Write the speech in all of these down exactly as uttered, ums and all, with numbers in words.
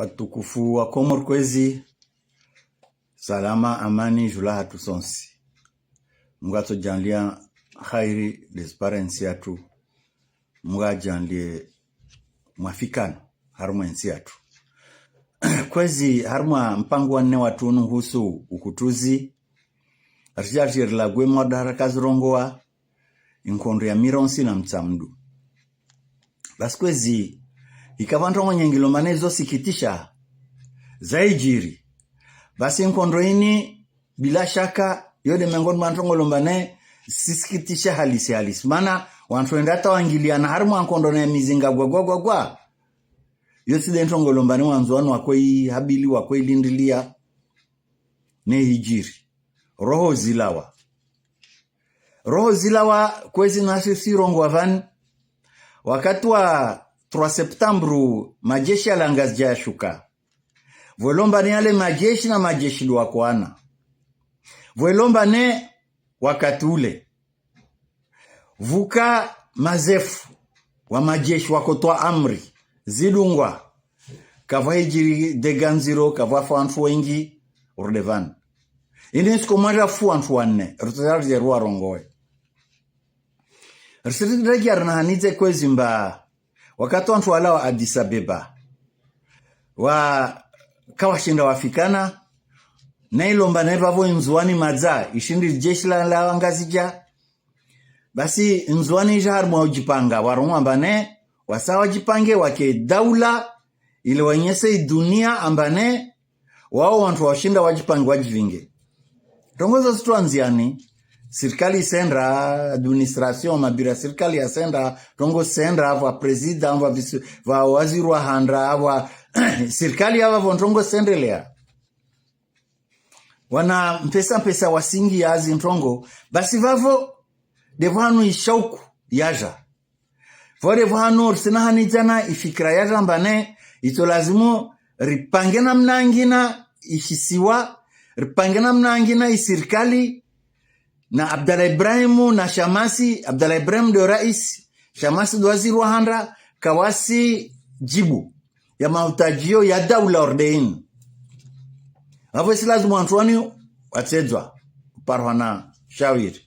Watukufu wa Komori, kwezi, salama, amani dju lahatru sontsi. Mngu atsodjaanlia hairi ndezipare ntsi yatru. Mngu adjaanlie mwafikano harumwa entsi yatru. Kwezi, harumwa mpango wa nne watru unu uhusu ukutuzi, ridja ridje rilague mada rakazirongoa, inkondro ya Mirontsi na Mtsamdu. Basi kwezi, ikapvo ndrongoo nyengi lombane zosikitisha zaidjiri. Basi inkondro ini, bila shaka, yo nde mengoni mwa ndrongoo lombane zisikitisha halisi halisi. Mana wantru wenda hata wangiliana harumwa nkondro na mizinga gwa gwa gwa gwa. Yo tsi nde ndrongoo lombane wandzuwani wakoihabili, wakoilindilia. Ne hidjiri. Roho zilawa. Roho zilawa, kwezi, nasi sirongoa pvanu. Wakati wa trois septembre, majeshi ya Langazidja yashuka. Pvwe lombane yale majeshi na majeshi ndo wakoana. Pvwe lombane wakati ule, pvuka mazefu wa majeshi wakotoa amri, zidungwa. Kapvwa hidjiri dégâts ndziro, kapvwafa wantru wengi, urudi pvanu. Ini ntsiku mwandza fu wantru wanne, rutsaha ridje riwarongoe. Risiriki regi arina hanidze kwezi mba, wakati wantru walawa Addis Abeba, wa, kawashinda wafikana, na ilombane pvapvo Ndzuwani madza, ishindi jeshi la, la Wangazidja. Basi Ndzuwani idja harumwa udjipanga, warongwa mbane, wasa wadjipange wake daula, ile waonyese idunia ambane, wao wantru washinda wadjipange wadjivinge. Ndrongoo zo zitru ndziani, sirikali isendra, administration, mabiro ya sirikali yasendra, ndrongoo zisendra, pvwa président, pvwa vice, pvwa waziri wa handra, pvwa sirikali yapvapvo ndrongoo zisendelea. Wana mpesa mpesa wasingia zintrongo, basi pvapvo, nde pvanu ishauku yadja. Pvo nde pvanu risina hanidza na ifikira yadja mbane, itso lazimu ripange namna ngina ishisiwa, ripange namna ngina isirikali, na Abdallah Ibrahimu na Shamasi, Abdallah Ibrahimu ndo raisi, Shamasi ndo waziri wa handra, kawasi djibu ya mahutadjio ya daula ordein. Pvapvo isi lazimu wantru wani watsedzwa, uparwa na shawiri.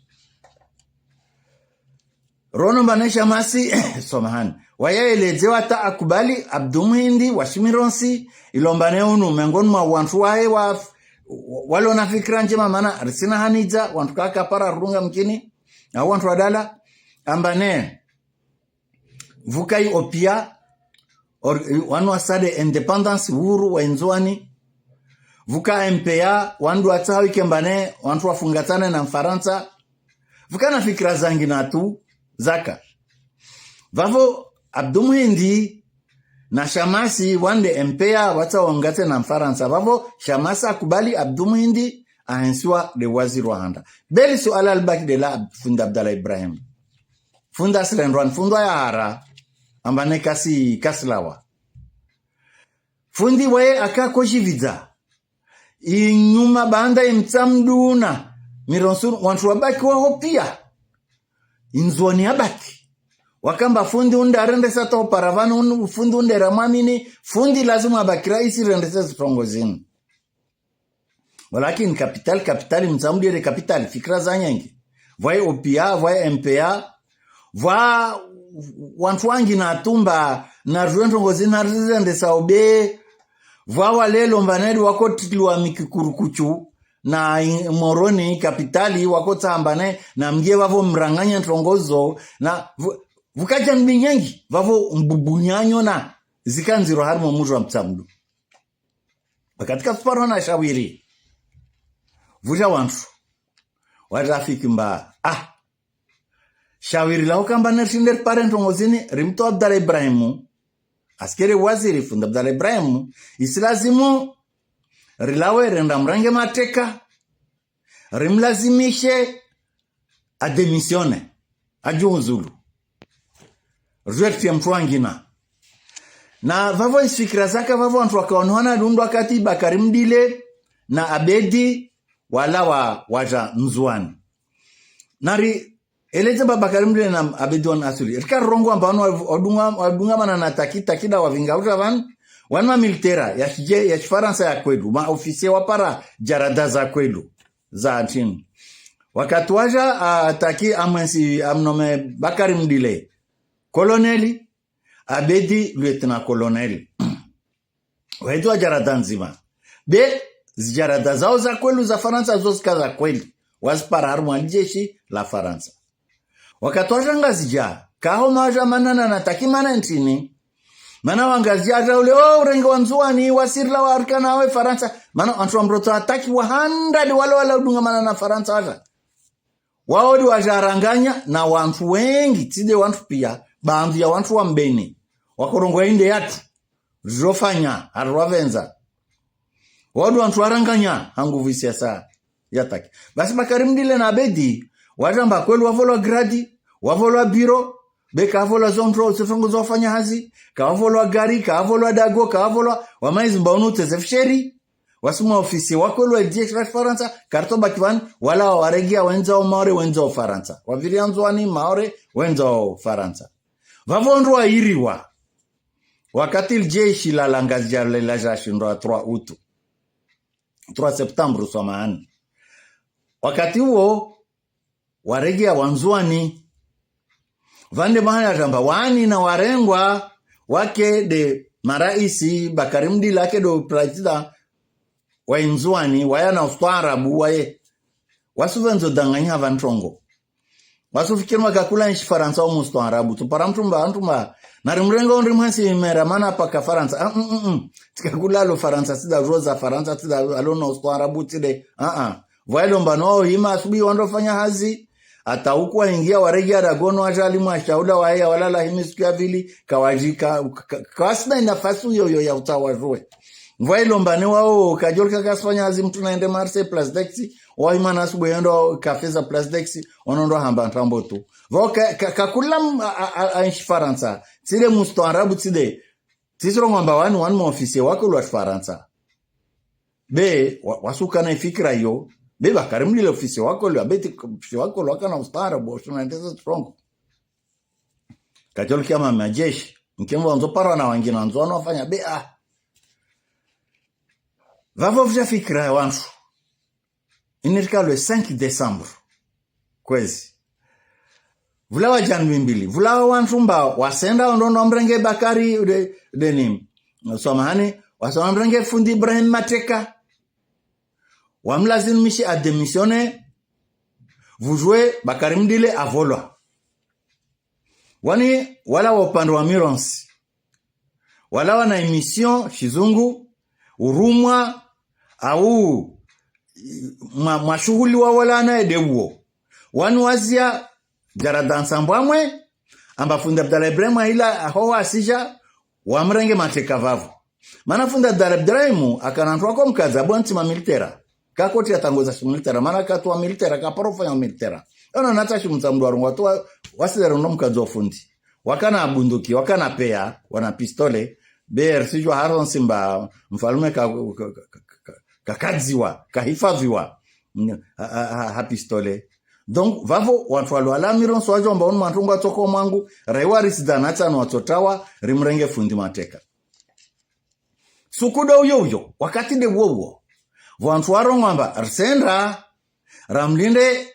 Rono mbane Shamasi, somahani. Waye ayeledze wata akubali Abdu Muhindi wa Shimirontsi, ilombane unu, mengoni mwa wantru wahe wa, walona fikira ndjema mana, risina hanidza, wantru kaka para rurunga mkini, na wantru wadala, ambane, pvuka i OPIA, or, wanu wasade indépendance huru wa Ndzuwani. Pvuka MPA, wandru watsaha wike mbane, wantru wafungatsane na Mfarantsa. Pvuka na fikira zangi na tu, zaka. Pvapvo Abdu Muhindi na Shamasi wande MPA watsaha waungatse na Mfarantsa. Pvapvo Shamasi akubali Abdu Muhindi ahensiwa nde waziri wa handra. Beli suala libaki nde la Fundi Abdallah Ibrahim. Fundi asirendrwa ni fundi ya hara, ambane kasi, kasilawa. Fundi waye aka koshividza. Inyuma baanda i Mtsamdu na Mirontsi, wantru wabaki waho pia. I Ndzuwani yabaki. Wakamba fundi unde arendesa to paravani, un-, fundi unde ramwamini, fundi lazimu abaki raisi rendese zitrongo zinu. Walakini kapitali, kapitali Mtsamdu yele kapitali, fikira za nyengi. Pvwayi OPIA, pvwayi MPA, pvwa wantru wangi na tumba, na rwe ntrongo zina rizendesa obe, pvwa walelo mbanedi wako titliwa mikikurukuchu, na i-, Moroni, kapitali, wako tsambane, na mdje pvapvo mranganye ntrongo zo, na pvu-, pvukaja ndimi nyengi, pvapvo mbubunyanyo na zika ndziro harumwa mudji wa Mtsamdu. Wakati kasuparwa na shawiri. Pvudja wantru. Watrafiki mba, ah. Shawiri laho kamba nerishinde ripare ntrongo zini, rimtowa Abdallah Ibrahimu. Askeri waziri fundi Abdallah Ibrahimu. Isi lazimu, rilawe renda mrenge mateka. Rimlazimishe adémissionne, adjiuzulu. Rwertie mtru wangina. Na pvapvo isifikira zaka pvapvo wantru wakaonwana dundu wakati Bakari Mdile na Abedi walawa wadja Ndzuwani. Nari eledze ba Bakari Mdile na Abedi wan asuli. Rika rongoa amba wanu wa-, wadunga, wadunga mana na taki, taki nda wavinga uta pvanu, Wanu mamilitaire ya shije, ya shifarantsa ya kweli, maofisiye wapara jarada za kweli, za ntsini. Wakati waja, ah, ataki amwensi, amnome Bakari Mdile, koloneli, Abedi, lieutenant-colonel. Wahidziwa jarada ndzima. Be, zijarada zawo za kweli za Farantsa zo zika za kweli. Wazipara harumwa lijeshi la Farantsa. Wakati waja Ngazidja, kaho maja manana na taki mana ntsini. Mana wa Ngazidja aja ule, oh, urenge wa Ndzuwani, wasirila wa arika na we Farantsa. Mana wantru wa Mrotso ataki wa handadi wale wale udungamana na Farantsa aja. Wao ndo waja waranganya na wantru wengi, tsi nde wantru pia, baadhwi ya wantru wa Mbeni. Wakorongoa inde yatru, rirofanya, harirwavendza. Wao ndo wantru waranganya, ha nguvu isiasa ya ataki. Basi Bakari Mdile na Abedi, wajamba kweli wavolwa gradi, wavolwa biro, be kavolwa zontro, zitrongo zofanya hazi, kavolwa gari, kavolwa dago, kavolwa, wamaizi mba unu teze fisheri. Wasi maofisiye wa kweli wa jeshi la Farantsa, karto baki vani, wala waregea wendza o Maore, wendza o Farantsa. Waviria Ndzuwani, Maore, wendza o Farantsa. Vavo ndo wairiwa. Wakati lijeshi la la Ngazidja le laja shindwa trois août. Trois septembre, samahani. Wakati uwo, waregea wa Ndzuwani. Vande mahali atamba wani na warengwa wake nde maraisi Bakari Mdile ake ndo prezida wa Ndzuwani, waya na ustaarabu waye. Wasuvendzo danganyiha va ntrongo. Wasufikiri maka kula nshi Farantsa umu ustaarabu. Tsupara mtrumba, mtrumba. Nari mrenga undri mhasi mera mana paka Farantsa. Ah, mm, mm, mm. Tsika kula lo Farantsa, tsida roza Farantsa, tsida alo na ustaarabu, tside. Ah, ah. Vwailo mba no hima asubuhi wandofanya hazi. Ata uku waingia waregea dago no aja alimu ashaula waheya walala himi siku ya vili. Kawajika, ka-, ka-, kawasina nafasi uyo yo ya utawa juwe. Vwailo mba ne wao, kajolika kasifanya hazi mtru na ende Marseille Place d'Aix. Wahima na asubuhi yendo kafe za Place d'Aix. Ono ndo hamba ntrambo tu. Vao ka-, ka-, kakula m-, a-, a-, a-, a-, nshi Farantsa. Tside mustaarabu tside. Tsisirongoa mba wani, wani maofisiye wa kweli wa Farantsa. Be, wa-, wasuka na ifikira iyo. Be, Bakari Mdile ofisiye wa kweli, Abedi ofisiye wa kweli, wakana ustaarabu, wa shuna ndeza trongo. Kajolika mama jeshi, mkembo wandzo parwa na wangina wandzo wanu wafanya, be, ah. Vavo vija fikira ya wantru. Inirika le cinq décembre. Kwezi. Vula wa janu mimbili. Vula wa wantru mba wasenda ondo no mrenge Bakari de, de nini. Samahani, wasenda mrenge fundi Ibrahim mateka. Wamlazimishe adémissionner. Vujue Bakari Mdile avolwa. Wani wala wa upande wa mironsi. Wala wana émission shizungu, urumwa, au mwa, mwa shuhuli wa wala na ede uwo. Wanu wazia jarada Nsambwamwe, amba fundi Abdallah Ibrahim ahila aho wasija, wamrenge mateka vavo. Mana fundi Abdallah Ibrahim, akana ntru wako mkadza, bwa ntsi mamilitaire. Kakoti ya tango za shimilitaire, mana katu wa militaire, kaparofanya militaire. Ono nata shimutsa mdru wa rungu, watu wa, wasidero no mkadza wa fundi. Wakana bunduki, wakana peya, wana pistole, ber sijwa haron simba, mfalume ka, ka, ka, ka, kakadziwa, kahifadhiwa, mm, ha, ha, ha, ha pistole. Donc, vavo, wantru walo ala mironsi wajomba, unu mantru ngwa tsoko mwangu, raiwa risidana tsanu watsotawa, rimrenge fundi mateka. Suku ndo uyo uyo, wakati nde uwo uwo. Vantru warongoa mba, risenda, ramlinde,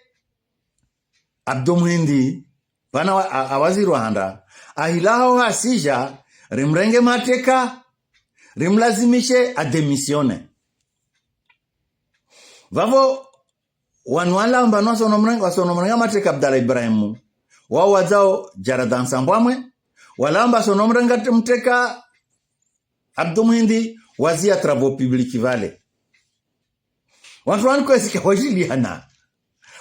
Abdou Mwindi, vana wa, a, a waziri wa handa, ahilaho hasija, rimrenge mateka, rimlazimishe adémissionner. Vavo, wanu wala amba no wasono mrenge, wasono mrenge mateka Abdallah Ibrahimu, wao wadzao jarada Nsambwamwe, wala amba sono mrenge mateka Abdou Mwindi, wazia travaux publics vale. Wantru wani kwezi kawajiliana.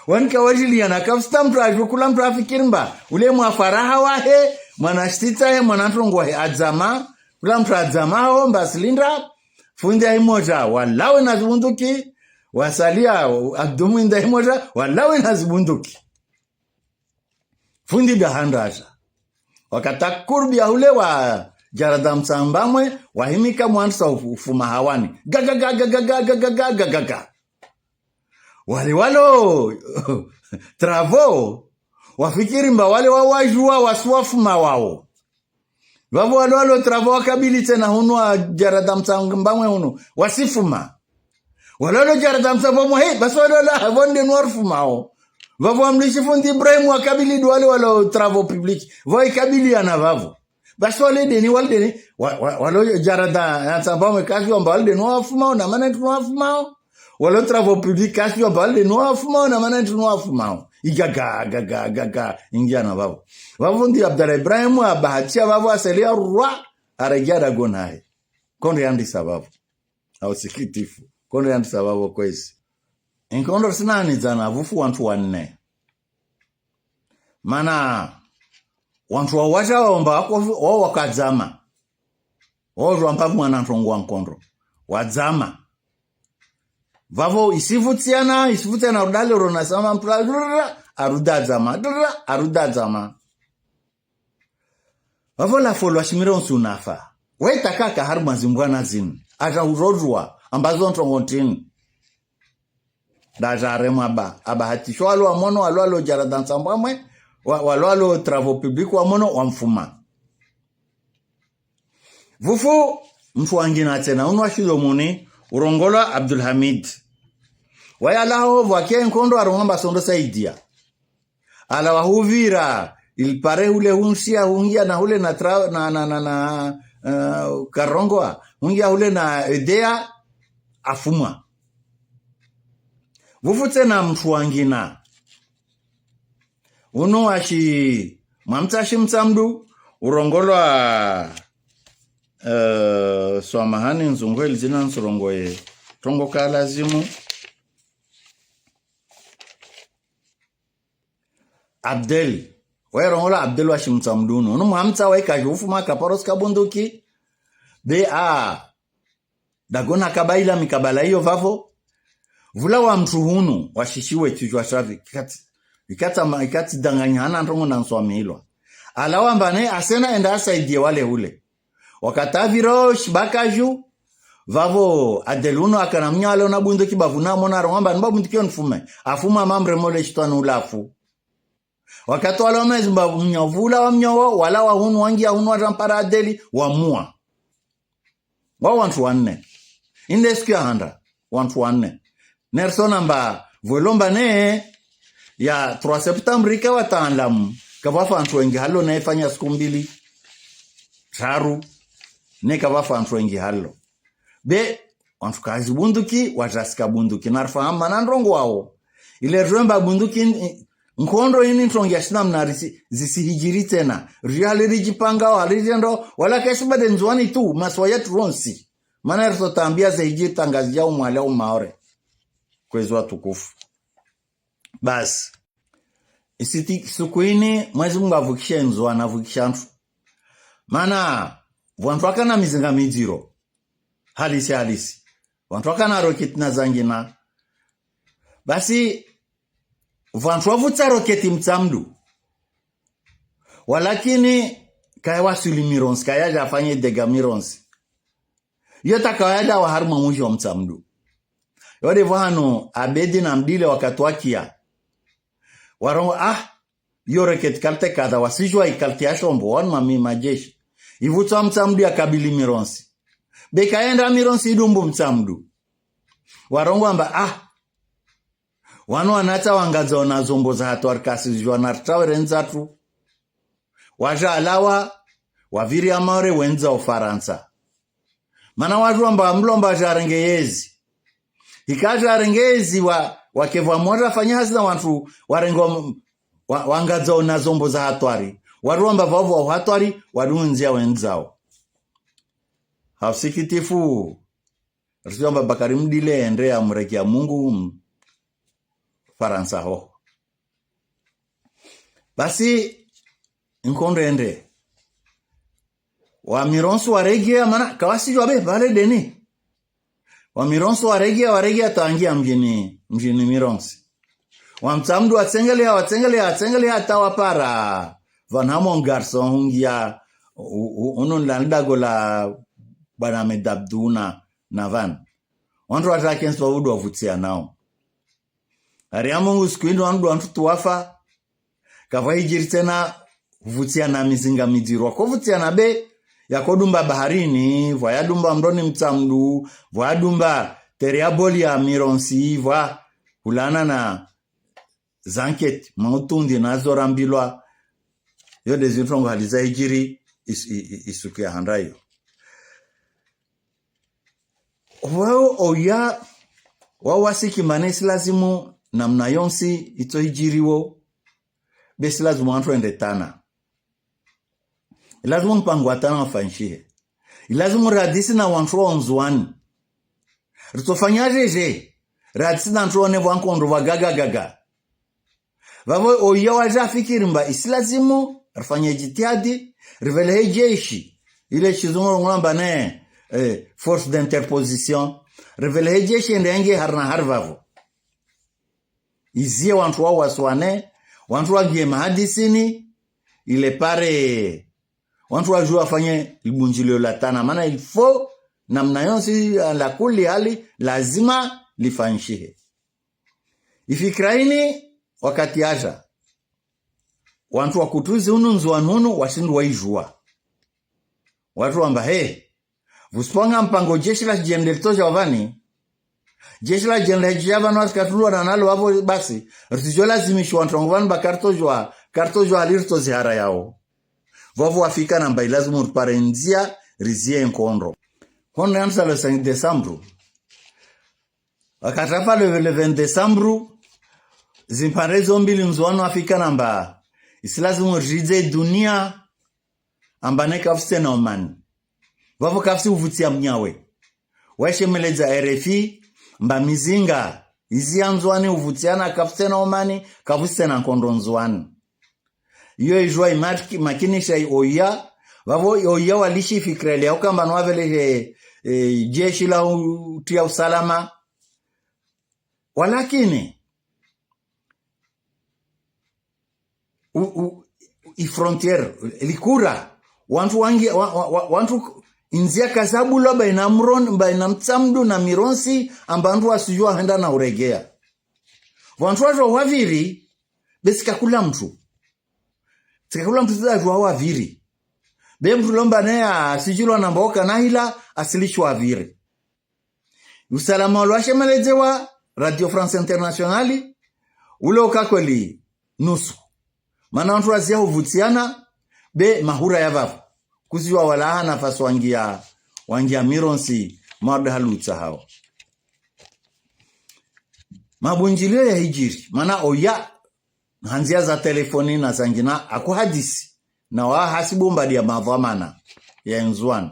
Wani kawajiliana, kafusta mtru ajwe kula mtru afikiri mba. Ule mwa faraha wahe, mwana shititsa he, mwana ntrongo wahe adzama. Kula mtru adzama ho, mba silinda. Fundi ya imoja, walawe na zibunduki. Wasalia, Abdou Mwindi ya imoja, walawe na zibunduki. Fundi ndahandaja. Wakati wa kurubi ya hule wa jarada Nsambwamwe, wahimika mwandisa ufu-, ufuma hawani. Ga, ga, ga. Wale walo, travaux, wafikiri mba wale wawajua wasi wafuma wao. Vavo walo walo travaux wa Kabili tsena hunu wa Djarada Mtsambamwe hunu, wasifuma. Walo walo Djarada Mtsambamwe, he, basi walo walo, vavo nde nu warifumao. Vavo wamlishi fundi Ibrahim wa Kabili ndo wale walo travaux publics. Vavo i Kabili yana vavo. Basi wale deni, wale deni, wa, wa, walo Djarada ya Mtsambamwe kasi wamba wale deni wafumao, na mana ntsi wafumao. Walo travaux publics kasi wamba wale deni wafumao, na mana ntsi wafumao. Igaga, gaga, gaga, ingia na vavo. Vavo ndi Abdallah Ibrahim, abahatia vavo aselia rwa, aregia dago naye. Kondo yandisa vavo. Ha usikitifu. Kondo yandisa vavo kwezi. Inkondo sinani dzana vufu wantru wanne. Mana, wantru wa waja waomba wako, wao wakadzama. Wao wamba mwana ntrongo wa nkondo. Wadzama. Vavo isivutsiana, isivutsiana rudale rona sama mpula, drrrr, arudadzama, drrrr, arudadzama. Vavo la folwa shimiro nsunafa. Weta kaka harumwa zimbwana zini. Aja urorwa, ambazo ntrongo ntini. Daja aremwa ba, abahatisho walo wamono, walo walo Djarada Mtsambamwe, wa, walo walo travaux publics wamono, wamfuma. Vufu, mntru wangina tsena, unu wa Shilomoni, urongolwa Abdulhamid. Wayalaho, vwakia inkondo, arongomba sondo saidia. Ala wahuvira, ilipare hule hunsia, hungia na hule na tra-, na, na, na, na, eh, karongoa, hungia hule na edea, afumwa. Vufu tsena mntru wangina. Unu wa Shi-, Mwamtsa Shimtsamdu, urongolwa, eh, swamahani nzungu eli dzina ntsurongoe, trongo ka lazimu. Abdel. Waye rongolwa Abdel wa Shimtsamdu unu. Unu Mwamtsa waye kaji ufuma kaparo sika bunduki. Be a. Dagona kabaila mikabala iyo vavo. Vula wa mntru hunu, washishiwe tijwa shavi. Ikati, ikati ama, ikati danganya hana ntrongo na nswamilwa. Ala wamba ne, asena enda asaidie wale hule. Wakati aviro shibakaju, vavo Adel unu akana mnyo ale ona bunduki bavuna amona arongomba, niba bunduki yo nifume. Afuma mamre mole shitwani ulafu. Wakati wala wamezi mba mnyo vula wa mnyo wo, wala wa hunu wangia hunu watampara Adeli, wamua. Wa wantru wanne. Inde siku ya handa, wantru wanne. Nelson amba, vwelomba ne, ya trois septembre ika wataanlamu, kavafa wantru wengi halo na ifanya siku mbili, traru, ne kavafa wantru wengi halo. Be, wantru kazi bunduki, waja sika bunduki, na rifahamu mana ndrongo wao. Ile rwemba bunduki, n-, nkondo ini ntrongo ya shina mna risi-, zisihijiri tsena. Ri hali rijipanga, hali rijendo, wala kesi bade Ndzuani tu, masiwa yatru ronsi. Mana riso tambia ze hijiri tangazi ya umwale umaore. Kwezi watukufu. Basi. Isiti, suku ini, Mwezi Mungu avukishe Ndzuani, avukishe ntru. Mana, vwantru wakana mizinga midziro. Halisi, halisi. Vwantru wakana roketi na zangina. Basi, vwantru wavutsa roketi Mtsamdu. Walakini, kaya waswili Mironsi, kaya jafanye dega Mironsi. Yo taka wayada wa harumwa mudji wa Mtsamdu. Yo de vwahanu Abedi na Mdile wakati wakia. Warongo, ah, yo roketi kalite kadha, wasijua ikalite ya shombo, wanu mami majeshi. Ivutswa Mtsamdu ya kabili Mironsi. Beka yenda Mironsi idumbu Mtsamdu. Warongo amba, ah, wanu wanatsa wangaza ona zombo za hatwari kasijua na ritawe rendza tu. Waja alawa, waviri amaore wendza Ufarantsa. Mana waju wamba mlomba jarenge yezi. Ikaja arenge yezi wa, wakevwa mora fanya hazi na wantru warenge wa, wa, wangaza ona zombo za hatwari. Waju wamba vavo wa hatwari, wadunzia wendzao. Ha usikitifu, risiwamba Bakari Mdile ende ya mureki ya Mungu, m-, Farantsa ho. Basi, nkondo ende. Wa Mironsi waregea, mana, kawasijua be, vale deni. Wa Mironsi waregea, waregea tangia mdjini, mdjini Mironsi. Wa Mtsamdu watsengelea, watsengelea, watsengelea, hata wapara. Vanu hamo garçon hungia, u-, u-, unu nla ndago la bwana Medabduna, na vanu. Wantru watake nsi wavudu wavutsia nao. Hari ya Mungu siku inu wandru wantru tu wafa, kavwa hijiri tsena vutsiana mizinga midziro. Ko vutsiana be, Yakodumba baharini, vwa yadumba mroni Mtsamdu, vwa yadumba terre ya Boli ya Mirontsi, vwa hulana na zanketi, mautundi nazo rambilwa, yo ndezi ntrongo hali zahidjiri is-, i-, i-, isuku ya handa iyo. Wao oya, wao wasiki mana isilazimu namna yontsi itsohidjiriwo, be isilazimu wantru wende tana. Ilazimu mpango wa tana wafanyishihe. Ilazimu rihadisi na wantru wa Ndzuwani. Ritsofanya djedje, rihadisi na wantru wone vwa nkondo vwa gaga gaga. Vavo oya wadja fikiri mba isilazimu rifanye djitihadi, rivelehe jeshi, ile shizungu ngwamba ne, eh, force d'interposition, rivelehe jeshi ende yange hari na hari vavo. Izie wantru wao waswane, wantru wangie mahadisini, ile pare, wantru wadjuwa wafanye libundjilio la tana. Mana il faut, namna yontsi, ala kulli hali, lazima lifanyishihe. Ifikira ini, wakati yadja, wantru wa kutuzi unu Ndzuwani unu, washindru waidjuwa. Wantru wamba, he, vusipvanga mpango jeshi la shidjende litsodja wavani. Jeshi la shidjende litsodja vani wasikatulwa na nalo wavo basi. Ritsidjo lazimishiwa ntrongo vani mba karitsodjuwa, karitsodjuwa hali ritsozihara yao. Vavo wafikana mba ilazimu ripare ndzia, rizie nkondo. Nkondo yandisa le cinq décembre. Wakati rafa le, le vingt décembre, zimpandre zo mbili Ndzuwani wafikana mba isilazimu ridze dunia, amba ne kavusina omani. Vavo kavusina uvutsia mnyawe. Washemeledza R F I, mba mizinga izi ya Ndzuwani uvutsiana kavusina omani, kavusina nkondo Ndzuwani. Iyo idjuwa imatiki-, makinisha i oya, vavo i oya walishi fikira ile ya ukamba nwavelehe, eh, jeshi la u-, utia usalama. Walakini, u-, u-, i frontière, likura, wantru wangi, wa-, wa-, wa-, wantru, indzia kazabulwa baina Mron-, baina Mtsamdu na Mirontsi, amba wantru wasudjuwa hwenda na uregea. Wantru wadjo waviri, be tsi kakula mntru. Tsi kakula mntru tsidadjuwa waviri. Be mntru lomba ne asidjilwa na mboka na hila, asilishwa aviri. Usalama walo washemeledzewa, Radio France Internationale, ule uka kweli nusu. Mana wantru wazia huvutsiana, be mahura ya vavo. Kuziwa walaha nafasi wangia, wangia Mirontsi, mwarda halutsa hao. Mabundjilio yahidjiri, mana oya, ha ndzia za telefoni na zangina, akuhadisi, na wahasibu mbadi ya madhwamana ya Ndzuwani.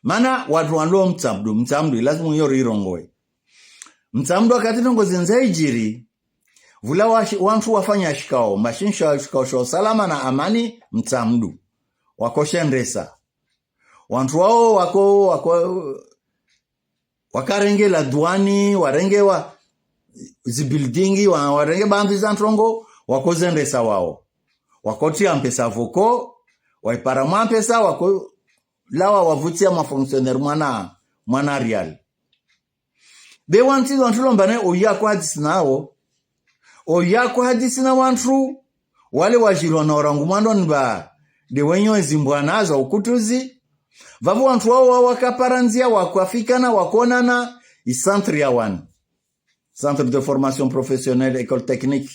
Mana wantru walo Mtsamdu, Mtsamdu, ilazimu iyo rirongowe. Mtsamdu wakati ntrongo zindze idjiri, vula washi-, wantru wafanya shikao, mashinsha shikao sha usalama na amani, Mtsamdu. Wakoshendesa. Wantru wao wako, wako, wakarenge la duani, warenge wa, zi building, wa, warenge bandru za ntrongo, wakozendesa wao. Wakotria mpesa voko, waipara mwa mpesa, wako, lawa wavutsia ma fonctionnaire mwana, mwana riali. Be wantru, wantru lomba ne oya kuhadisi nao. Oya kuhadisi na wantru, wale wadjilwa na orangu mwando ni ba, de wenyo ezimbwana za ukutuzi. Vavo wantru wao wa-, wakapara ndzia, wakwafikana, wakonana, i centre ya wani. Centre de formation professionnelle, école technique.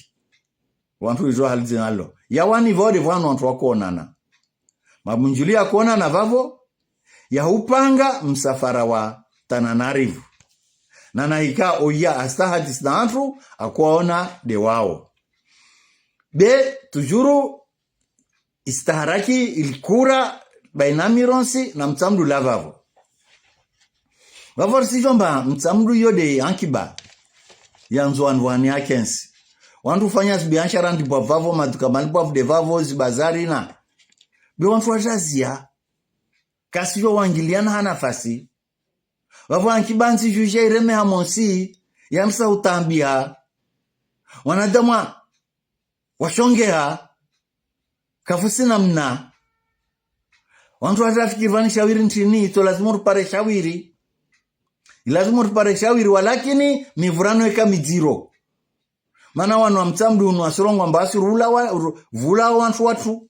Wantru idjuwa hali dzina lo. Ya wani vode vwanu wantru wakonana. Mabundjilio yakonana vavo, yahupanga msafara wa Tananarivu. Na nahika oya astahadisi na wantru, akwaona de wao. Be, toujours, istaharaki ilikura baina Mirontsi na Mtsamdu la vavo. Vavo risidjomba Mtsamdu iyo de ankiba ya Ndzuwani wani ya kentsi. Wantru ufanya zibiashara ndipvo vavo, maduka malipvo de vavo, zibazari na. Be wantru wajazia. Kasidjo wangiliana ha nafasi. Vavo ankiba ntsi djudja ireme ha montsi, yamsa utambiha. Wanadamu wa-, washongeha, kavusina mna. Wantru watafikiri vani shawiri ntrini, itso lazimu ripare shawiri. Ilazimu ripare shawiri, walakini mivurano ika midziro. Mana wanu wa Mtsamdu unu wasilongwa mba wasi rula wa, ru-, vula wantru watru.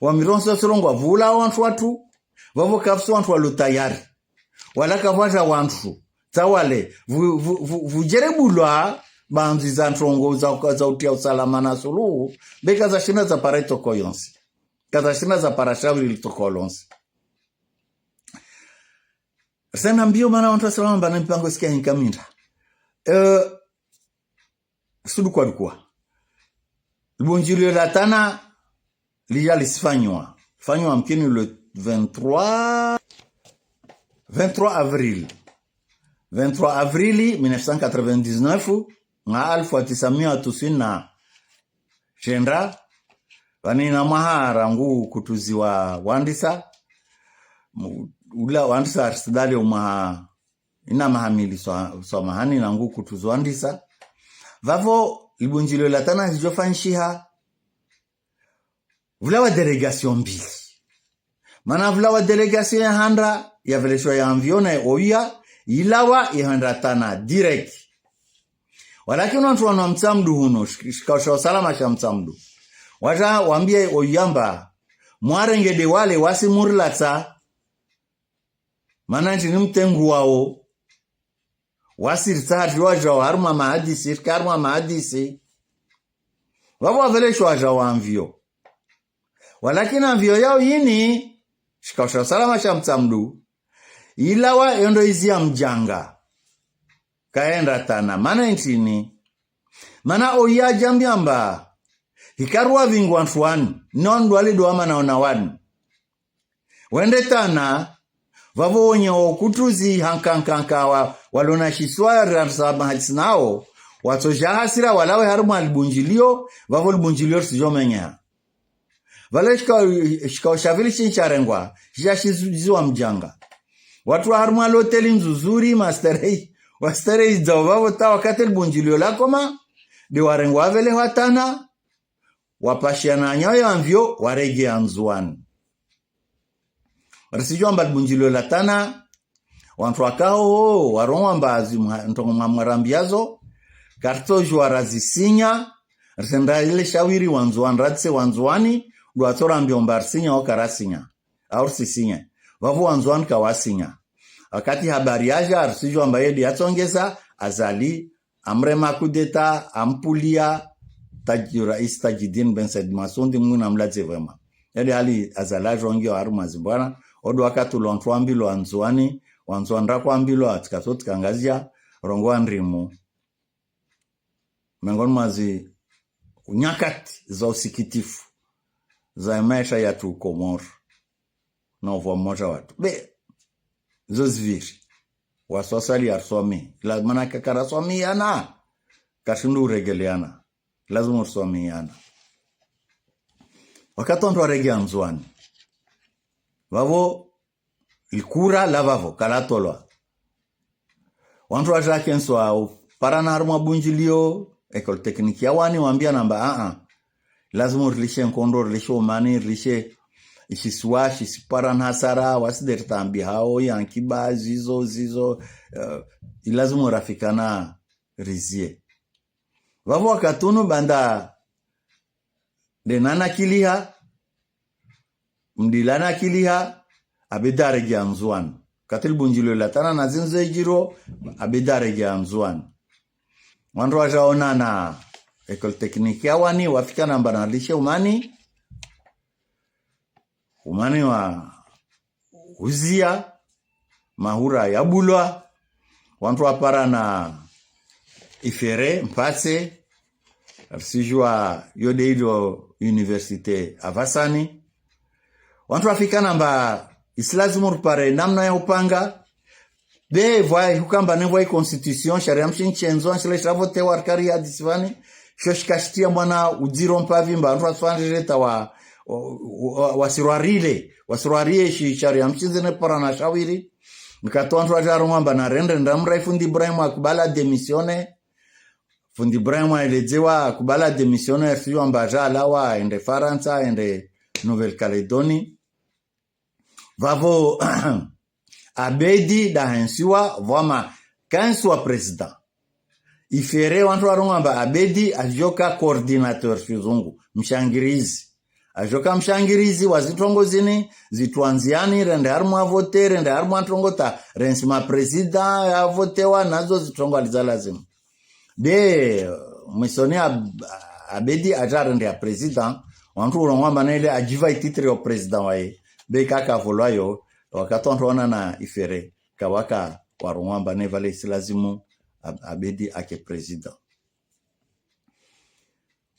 Wa Mirontsi wasilongwa vula wantru watru. Vavo kapvatsi wantru walo tayari. Wala kapvwadja wantru. Tsa wale, vu, vu, vu, vudjerebulwa, bandzi za ntrongo, za, za utria usalama na suluhu, be kazashinda zapara itsoko yontsi. Kazashinda zapara shawiri litsoko lontsi. Sena mbio mana wantru wasalama mbana mipango isika hinka mindra. Eh, sudukwa dukwa. Libundjilio la tana, lija lisifanywa. Fanywa mkini le vingt-trois, vingt-trois avril. Vingt-trois avril mille neuf cent quatre-vingt-dix-neuf, nga alfu wa tisa mia tisini na shenda, vani na mwaha rangu kutuziwa wandisa, mu-, ula wandisa arsidali umwaha ina maha mili swa, swa mahani nangu kutuziwa wandisa. Vavo, libundjilio la tana zijo fanyishiha, vula wa délégation mbili. Mana vula wa délégation ya handa, ya veleshwa ya avion na oya, ilawa ya handa tana direct. Walakini wantru wanu wa Mtsamdu hunu, shik-, shikao sha usalama sha Mtsamdu. Waja wambia oya amba, mwarenge de wale wasi murilatsa. Mana ntsi ni mtengu wao. Wasi ritsaha ri wajao harumwa mahadisi, rika harumwa mahadisi. Vavo waveleshwa wajao avion. Walakini avion yao yini, shikao sha usalama sha Mtsamdu, ilawa yondo izi ya mjanga. Kayenda tana, mana ntrini. Mana oya ajambia amba, hika ruwa vingu wantru wani, no ndwali dwa mana ona wani. Wende tana, vavo wonye okutuzi hankankanka wa, walona shiswa rarsa mahadisi nao, watsoja hasira walawe harumwa libundjilio, vavo libundjilio risijo menyeha. Vale shikao, shikao sha vili shini sharengwa, shija shizu-, ziwa mjanga. Wantru wa harumwa loteli nzuzuri, masterei, wasterei dzao vavo ta wakati libundjilio lakoma, de warengwa vele hwa tana, wapashia na nyayo ya avion, waregea Ndzuani. Risijo amba libundjilio la tana, wantru wakao, ho, warongoa amba zi mha-, ntrongo mwa-, mwarambiazo, karitsojua razisinya, risenda ile shawiri wa Ndzuani, ratse wa Ndzuani, ndo watsorambia amba risinya, oka rasinya. Au risisinya. Vavo wa Ndzuani kawasinya. Wakati habari yaja, risijo amba yedi yatsongeza, Azali, amrema kudeta, ampulia, Taj-, Rais Tajidin Ben Said Masundi, Mungu namladze vema. Yedi hali Azali ajongi wa harumwa zimbwana, odo wakati ulo wantru wambilwa Ndzuani, wa Ndzuani rakwambilwa, tsikatso tsikangazia, rongoa ndrimu. Mengoni mwa zi nyakati za usikitifu, za maesha yatru Komoro, na uvwa mmoja watru. Be, zo ziviri. Waswasali arswami. La, mana kakara swami yana. Kashindu uregeleana. Lazima urswami yana. Wakati wantru waregea Ndzuani. Vavo, likura la vavo, kalatolwa. Wantru waja kenswa, uparana harumwa bundjilio, École Technique ya Wani, wambia namba, a, a. Lazima urilishe nkondo, rilishe umani, rilishe ishisiwa, shisipara na hasara, wasi de ritambi hao, yankiba, zizo, zizo, eh, ilazimu rafikana rizie. Vavo wakati unu banda de nanakiliha, mdila nakiliha, abedi aregea Ndzuani. Wakati libundjilio la tana na zinzo ijiro, abedi aregea Ndzuani. Wantru waja onana École Technique ya Wani, wafika namba narilishe umani. Umani wa uzia, mahura yabulwa, wantru waparana ifere, mpatse, risijua yo de ilo université avasani. Wantru wafika namba isilazimu ripare namna ya upanga, be vwa hukamba ne vwa i constitution, sharia mshini shendzo, nshile shavotewa rikari ya disivani, sho shikashitia mwana udziro mpavi mba, wantru waswanrireta wa, wa, wa, wasirwarile, wasirwarie shi, sharia mshini zene para na shawiri. Nkati wantru waja rongoa amba na rendre, ndamra i fundi Ibrahim akubala démissionner. Fundi Ibrahim aeledzewa akubala démissionner, sijua amba aja alawa, ende Farantsa, ende Nouvelle-Calédonie. Vavo, Abedi dahensiwa, vwama kahensiwa président. Ifere wantru warongoa amba Abedi ajoka coordinateur shizungu, mshangirizi. Ajoka mshangirizi wa zitrongo zini, zitwanziani, rende harumwa vote, rende harumwa trongo ta, rensi ma président ya votewa, nazo zitrongo aliza lazimu. Be, mwisoni Ab-, Abedi aja rende ya président, wantru urongoa amba ne ile ajiva ititre yo président waye. Be kaka volwa yo, wakati wantru wana na ifere, kawaka warongoa amba ne vale si lazimu Ab-, Abedi ake président.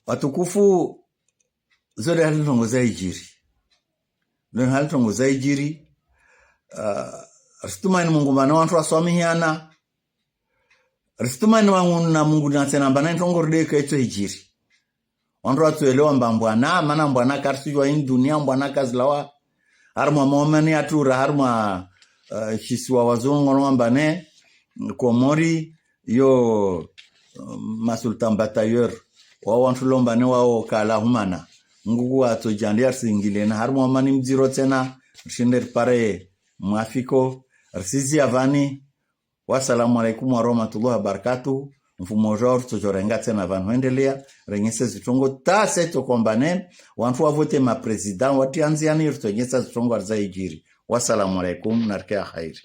Watukufu, zo de hali trongo za ijiri. Zo de hali trongo za ijiri. Ah, risitumaini Mungu mana wantru waswamihiana. Risitumaini Mungu na Mungu na tsena amba na trongo ride ke itso ijiri. Wantru watsuelewa amba mbwana, mana mbwana karisujwa ini dunia, mbwana kazilawa. Harumwa maomani atura, harumwa, eh, shisiwa wazungu no amba ne, Komori, yo, eh, masultan batailleur, wao wantru lomba ne wao kala humana. Nguku watso jandi arisingile na harumwa maomani mdziro tsena, rishinde ripare mwafiko, risizi avani. Wassalamu alaikum warahmatullahi wabarakatuh. Mfumo ujao ritsojorenga tsena vanu hwendelea, renyese zitrongo tase tsokombane, wantru wavote ma président, watianziani ritonyesa zitrongo ariza ijiri. Wassalamu alaikum, narike ya khairi.